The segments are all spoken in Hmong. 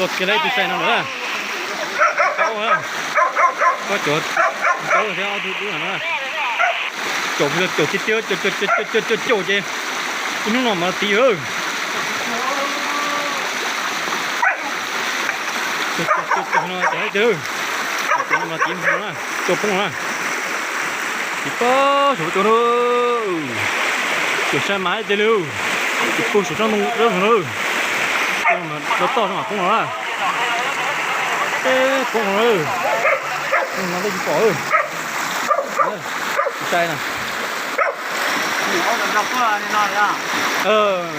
Tua kiag lawm tus sai no lawm. Koj caum, caum thiab ob tug dub no. Caum, caum tiag tiag, caum caum caum caum caum ces ib hnub no mas tiv. Caum caum caum no ces tiv, caum no mas tiv no na, caum poob na. Tiv pob saum cua na. Caum sai mas ib teg li. Tiv poob saum tsob ntoo dawb no na. Caum toj no mas poob no na. Peb poob no na. Poob no tej tsis pom. Tus sai na.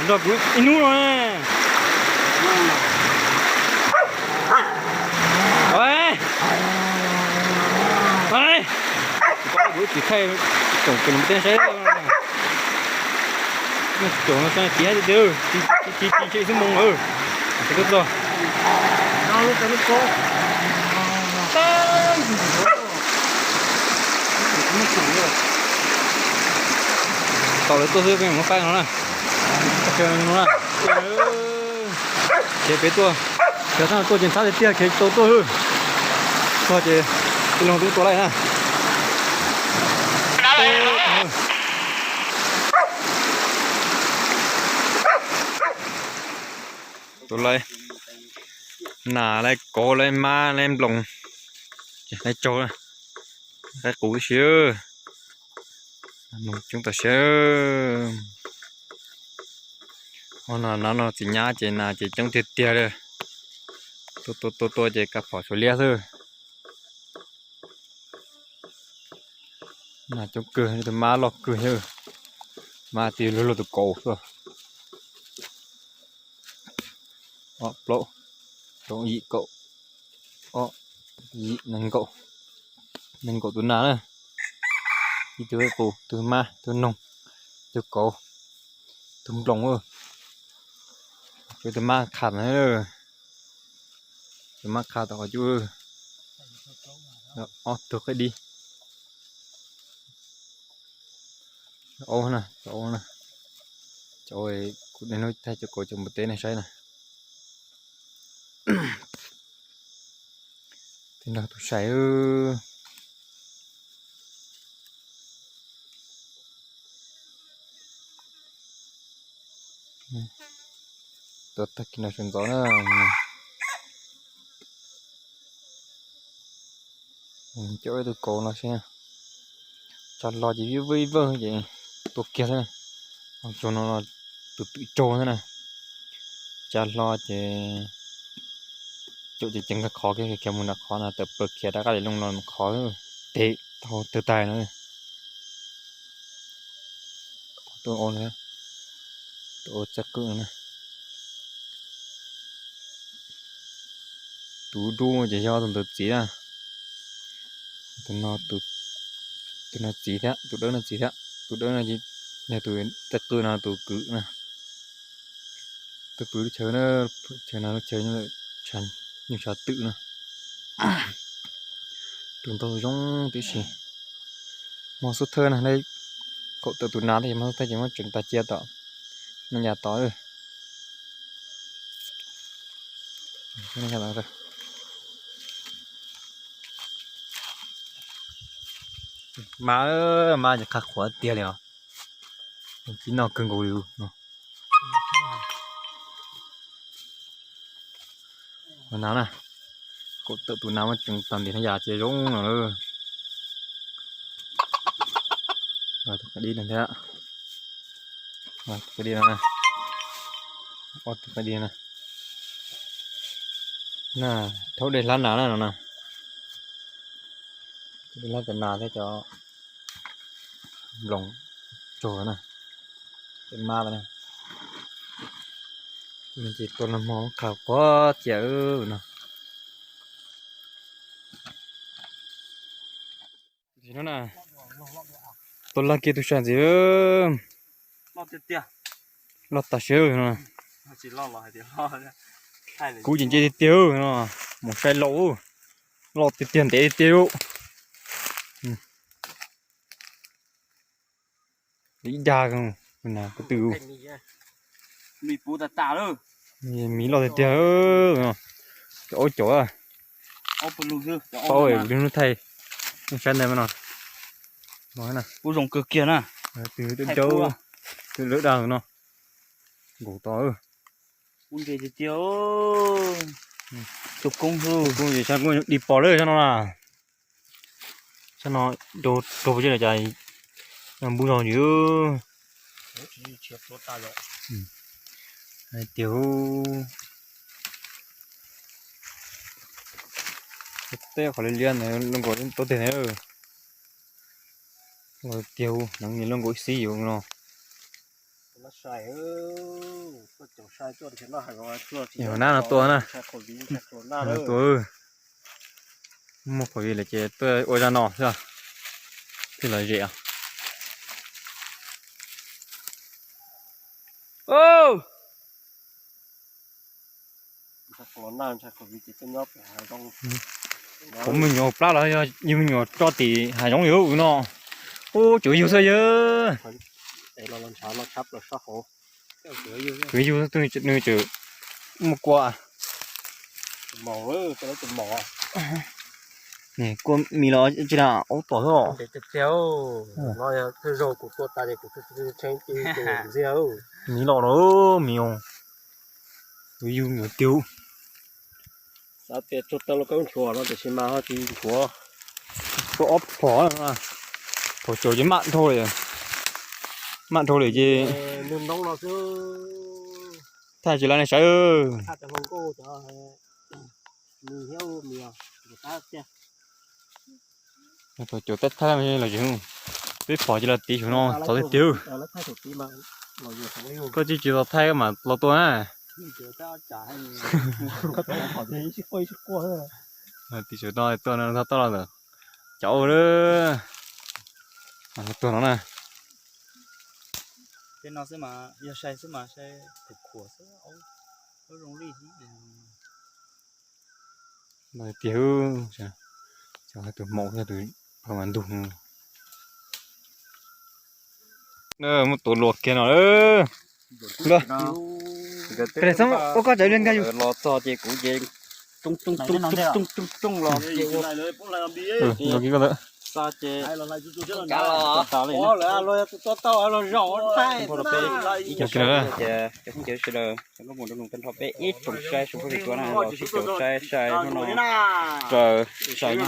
Nrog kuv ib hnub no ne. Kuv tsis thaij, caum tus no tej saib. Caum no tiav tiav, tiv tiv tiv xwb moo. Saib koj txog. Tau lawv tuaj xwb, peb muab faib no na. Khiav peb tuaj, khiav txog tuaj ces ntxhab tiag tiag, khiav tau tuaj hwb. Txog ces ib leeg twb tua laij na. Tua laij, nas laij kauv laij mab laij nploos, laij tsaug, qaib qus tib si. Coob tam sim. Ub, no no txiv nyab ces nas ces coob tiag tiag li. Tua tua tua tua ces kav phom suav liab xwb. Nas coob kawg, tus mab loj kawg thiab. Mab twb luag luag tus kauv xwb. Ob plaub, rau yim kaum, ob, yim nees nkaum, nees nkaum tus nas na. Ib tug qaib qus, tus mab, tus noog, tus kauv, tus nploos. Tus mab qha, tus mab qha tom qhov cub. Ob tug qaib dib. Aub na, cov aub na, cov kuv niaj hnub thaij cov kauv cov npua teb nej saib na. Tej no tus sai. Tuaj tag kis no sawv ntxov na. Coj ib tug kauv no seb, tsa hlo ces vij vij vawj ces tua kiag xwb. Tsuag no tus twm tsaug xwb na. Tsa hlo ces caum ces ceev kawg qhov kiag, khiav mus nram qhov no, tawm plaws khiav rov qab li looj no mus qhov, tes tau tawg tais no. Tuaj, tuaj ua txaj qwj na. Tus dub ces yog tus ntawd txiv na. Tus no, tus no txiv thiab, tus dawb no txiv thiab. Tus dawb no yog tus txaj qwj no tus kwv na. Tus kwv lub chaw na, chaw no lub chaw nyuj tshav twm na. Tus ntau zoo tib si. Hmo xub thawj na, kaum tawm tus nas thiab ces hmo xub thawj ces muab tseev tag cia tom no yas tod. Mas, mas ces qhov qhuav tiag li os. Tsis noj kawg nkaus li. Ua no na, kaum tawm tus nas muab tseev tag ntim no yas ces zoo no lawm. Tus qaib dib no thiab, tus qaib dib no, ob tus qaib dib no. Na, thaub dej hlab nas na no na. Dej hlab cov nas thiab cov nploos tsuag na, cov mab na. Ces tua nag hmo qhov qhuav tiag no. Tua laj kiag tus sam ntxiv. Loj tas siab no. Kuv ces nce tiag tiag no, mus sai laus, loj tiag tiag ntev tiag. Ib dag, kuv twb, miv loj tiag tiag. Cov aub caum, paub lub hnub thaij, nej saib ntawm no. Ub zoo kawg kiag na. Twb dawb, twb lawb dag no. Nkaus to. Ub ntse tiag tiag. Tus koob hwb, koob ces sab koob di pos lawm sab no na. Sab no rau rau pes tsawg na cas npub zog ntsis. Hais tias tej qhov liab liab ntawd luaj nkaus tuab teg na. Tiag, neev nws luaj nkaus ib xib yuav no. Yog nab no tuaj na. Tua, muaj qhov vim lawm ces tuaj ua zaj no xwb, thiaj lom zem. Kuv me nyuam plab los yog yus me nyuam tso tim hav zoov li no. Ub, tsuav yug xwb yawg. Tsuav yug xwb, nws tseem muaj kua. Kua mis los tsis na, aub tom xwb os. Mis los no, mis os. Tsuav yug me nyuam tiag. Xav tias tsuag tau los kaub ntxhuav no tiam sis mas ho tsis ntxhuav. Tuaj ob phom, phom caum ces maj dhau li, maj dhau li ces thaij tsis lawm nej saib. Phom caum thaij los tsev, peb phom ces los tiv saum no txog tiag tiag. Koj tsis tsis los thaij mas los tua na. Tiv saum no tuaj no toj los ntawm cov ub, tuag no na. Tej no xwb mas yog sai xwb mas sai tus khuam xwb, zoo li tiag. Cov hais tus maum yog tus pha mas ntug. Muab tuav luag kiag no. Ua koj tsav li nkag yus los txog ces kuv ces tsoo tsoo tsoo tsoo tsoo los ces ua, xa ces kav los ua lawv tus to tau los zaum thaij ces cov phooj ywg sawv daws, cov nkauj muam nraug nus tag nrho peb ib tsoom saib sawv daws, peb tsoom saib sai hnub no raws sai no.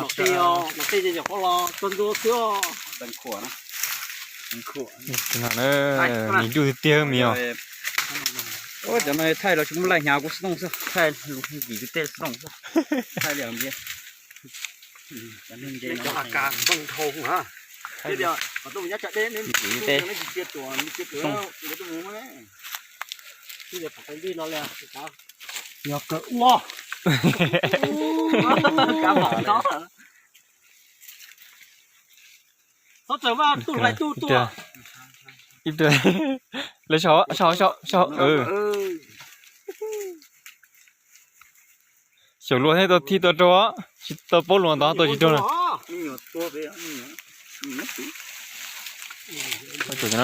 Mis ntuj tiag tiag mis os. Cov no thaij los tsis muaj laij hnyav kuv xov tooj xwb, thaij yim kuv tej xov tooj xwb. Thaij li ntiag. Yog kawg ua. Txhob tsaws mas, tus hlais tus tua. Lawv sau sau sau. Xyaum luag thiab tau thij tau raug, tsis tau paub luag ntawd tau tsis raug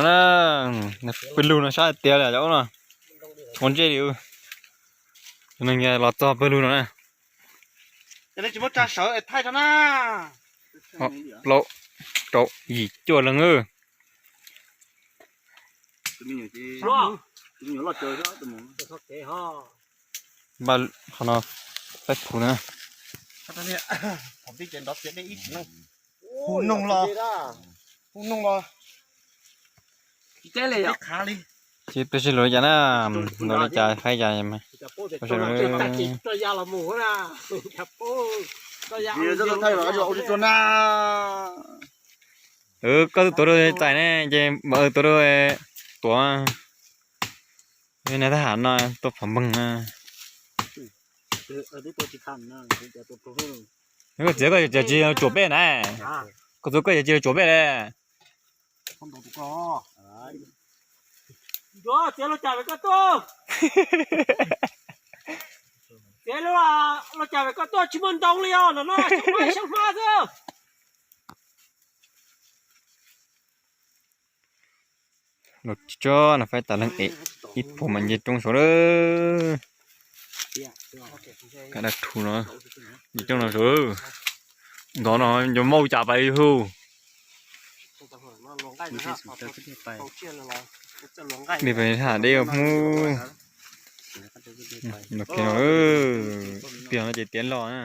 na. Pw lug no sab tiag li cov ub no. Ua ntsej li. Cov neeg los txog pw lug no na. Plaub, rau, yim, cuaj leeg. Npaj qhov no pab phuv na. Hu noog los, hu noog los. Tsis peb sib lus li cas na, lus li cas hais cas. Koj tuav rau txais ne, ces tuav rau, tuav. Nag thab ham no tuaj phom npeeg na. Koj txiav koj tsis tsuam peb na. Koj txiav koj tsis tsuam peb le. Txiav los cas vim koj tuaj, txiav los cas vim koj tuaj tsis muaj ntoo li os, no no xyoo hma xwb. Los tso no faib tas leej es ib puas mas nce roob saud lawm. Ka dab thu no, nws coj no sav. Ntov no nco mauj cas pais hu. Dej pais ha dej hmub. Los kiag no, tiag no ces tiav los na.